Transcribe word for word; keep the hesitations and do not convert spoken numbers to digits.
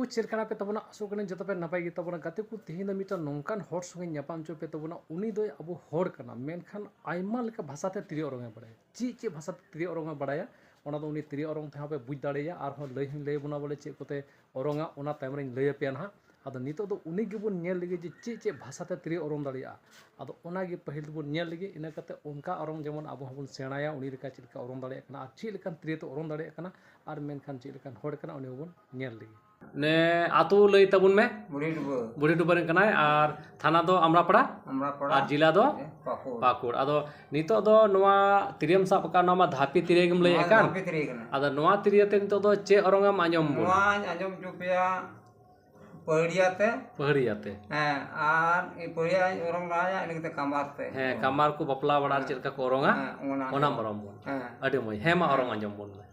ᱪᱮᱫ ᱞᱮᱠᱟᱱᱟ ᱯᱮ ᱛᱟᱵᱚᱱᱟ? ᱟᱥᱚᱜ ᱠᱟᱹᱱᱟᱹᱧ ᱡᱚᱛᱚ ᱯᱮ ᱱᱟᱯᱟᱭ ᱜᱮ ᱛᱟᱵᱚᱱᱟ᱾ ᱜᱟᱛᱮ ᱠᱚ, ᱛᱮᱦᱮᱧ ᱫᱚ ᱢᱤᱫᱴᱟᱝ ᱱᱚᱝᱠᱟᱱ ᱦᱚᱲ ᱥᱚᱸᱜᱮ ᱧᱟᱯᱟᱢ ᱦᱚᱪᱚ ᱯᱮ ᱛᱟᱵᱚᱱᱟ᱾ ᱩᱱᱤ ᱫᱚᱭ ᱟᱵᱚ ᱦᱚᱲ ᱠᱟᱱᱟ, ᱢᱮᱱᱠᱷᱟᱱ ᱟᱭᱢᱟ ᱞᱮᱠᱟ ᱵᱷᱟᱥᱟ ᱛᱮ ᱛᱤᱨᱭᱳ ᱚᱨᱚᱝ ᱮ ᱵᱟᱲᱟᱭᱟ᱾ ᱪᱮᱫ ᱪᱮᱫ ᱵᱷᱟᱥᱟ ᱛᱮ ᱛᱤᱨᱭᱳ ᱚᱨᱚᱝ ᱮ ᱵᱟᱲᱟᱭᱟ, ᱚᱱᱟ ᱫᱚ ᱩᱱᱤ ᱛᱤᱨᱭᱳ ᱚᱨᱚᱝ ᱛᱮᱦᱚᱸ ᱯᱮ ᱵᱩᱡᱽ ᱫᱟᱲᱮᱭᱟᱜᱼᱟ᱾ ᱟᱨᱦᱚᱸ ᱞᱟᱹᱭ ᱦᱚᱸᱧ ᱞᱟᱹᱭ ᱟᱵᱚᱱᱟ ᱵᱚᱞᱮ ᱪᱮᱫ ᱠᱚᱛᱮ ᱚᱨᱚᱝᱟ, ᱚᱱᱟ ᱛᱟᱭᱚᱢ ᱨᱤᱧ ᱞᱟᱹᱭ ᱟᱯᱮᱭᱟ ᱱᱟᱦᱟᱜ᱾ ᱟᱫᱚ ᱱᱤᱛᱚᱜ ᱫᱚ ᱩᱱᱤ ᱜᱮᱵᱚᱱ ᱧᱮᱞ ᱞᱮᱜᱮ ᱡᱮ ᱪᱮᱫ ᱪᱮᱫ ᱵᱷᱟᱥᱟ ᱛᱮ ᱛᱤᱨᱭᱳ ᱚᱨᱚᱝ ᱫᱟᱲᱮᱭᱟᱜᱼᱟ᱾ ᱟᱫᱚ ᱚᱱᱟ ᱜᱮ ᱯᱟᱹᱦᱤᱞ ᱫᱚᱵᱚᱱ ᱧᱮᱞ ᱞᱮᱜᱮ, ᱤᱱᱟᱹ ᱠᱟᱛᱮ ᱚᱱᱠᱟ ᱚᱨᱚᱝ ᱡᱮᱢᱚᱱ ᱟᱵᱚ ᱦᱚᱸᱵᱚᱱ ᱥᱮᱬᱟᱭᱟ, ᱩᱱᱤ ᱞᱮᱠᱟ ᱪᱮᱫ ᱞᱮᱠᱟ ᱚᱨᱚᱝ ᱫᱟᱲᱮᱭᱟᱜ ᱠᱟᱱᱟ ᱟᱨ ᱪᱮᱫ ᱞᱮᱠᱟᱱ ᱛᱤᱨᱭᱳ ᱛᱮ ᱚᱨᱚᱝ ᱫᱟᱲᱮᱭᱟᱜ ᱠᱟᱱᱟ ᱟᱨ ᱢᱮᱱᱠᱷᱟᱱ ᱪᱮᱫ ᱞᱮᱠᱟᱱ ᱦᱚᱲ ᱠᱟᱱᱟ, ᱩᱱᱤ ᱦᱚᱸᱵᱚᱱ ᱧᱮᱞ ᱞᱮᱜᱮ᱾ ᱱᱮ ᱟᱛᱳ ᱞᱟᱹᱭ ᱛᱟᱵᱚᱱ ᱢᱮ᱾ ᱵᱩᱲᱦᱤ ᱰᱩᱵᱟᱹ᱾ ᱵᱩᱲᱦᱤ ᱰᱩᱵᱟᱹ ᱨᱮᱱ ᱠᱟᱱᱟᱭ ᱟᱨ ᱛᱷᱟᱱᱟ ᱫᱚ ᱟᱢᱲᱟᱯᱟᱲᱟ ᱟᱢᱲᱟᱯᱟᱲᱟ᱾ ᱟᱨ ᱡᱮᱞᱟ ᱫᱚ ᱯᱟᱹᱠᱩᱲ᱾ ᱯᱟᱹᱠᱩᱲ᱾ ᱟᱫᱚ ᱱᱤᱛᱚᱜ ᱫᱚ ᱱᱚᱣᱟ ᱛᱤᱨᱭᱳᱢ ᱥᱟᱵ ᱟᱠᱟᱫ, ᱱᱚᱣᱟ ᱢᱟ ᱫᱷᱟᱹᱯᱤ ᱛᱤᱨᱭᱳ ᱜᱮᱢ ᱞᱟᱹᱭᱮᱫ ᱱᱚᱣᱟ ᱠᱟᱱ᱾ ᱫᱷᱟᱹᱯᱤ ᱛᱤᱨᱭᱳ ᱠᱟᱱᱟ᱾ ᱟᱫᱚ ᱱᱚᱣᱟ ᱛᱤᱨᱭᱳ ᱛᱮ ᱱᱤᱛᱚᱜ ᱫᱚ ᱪᱮᱫ ᱚᱨᱚᱝ ᱮᱢ ᱟᱸᱡᱚᱢ ᱵᱚᱱᱟ? ᱱᱚᱣᱟᱧ ᱟᱸᱡᱚᱢ ᱦᱚᱪᱚ ᱯᱮᱭᱟ ᱯᱟᱹᱦᱲᱤᱭᱟ ᱛᱮ᱾ ᱯᱟᱹᱦᱲᱤᱭᱟ ᱛᱮ᱾ ᱦᱮᱸ, ᱟᱨ ᱯᱟᱹᱦᱲᱤᱭᱟᱧ ᱚᱨᱚᱝ ᱞᱟᱦᱟᱭᱟ, ᱤᱱᱟᱹ ᱠᱟᱛᱮ ᱠᱟᱢᱟᱨ ᱛᱮ᱾ ᱦᱮᱸ, ᱠᱟᱢᱟᱨ ᱠᱚ ᱵᱟᱯᱞᱟ ᱵᱟᱲᱟ ᱨᱮ ᱦᱮᱸ᱾ ᱪᱮᱫ ᱞᱮᱠᱟ ᱠᱚ ᱚᱨᱚᱝᱟ, ᱦᱮᱸ, ᱚᱱᱟ ᱚᱱᱟᱢ ᱚᱨᱚᱝ᱾ ᱚᱨᱚᱝ ᱵᱚᱱᱟ᱾ ᱦᱮᱸ᱾ ᱟᱹᱰᱤ ᱢᱚᱡᱽ᱾ ᱦᱮᱸ, ᱢᱟ ᱦᱮᱸ᱾ ᱚᱨᱚᱝ ᱟᱸᱡᱚᱢ ᱵᱚᱱ ᱢᱮ᱾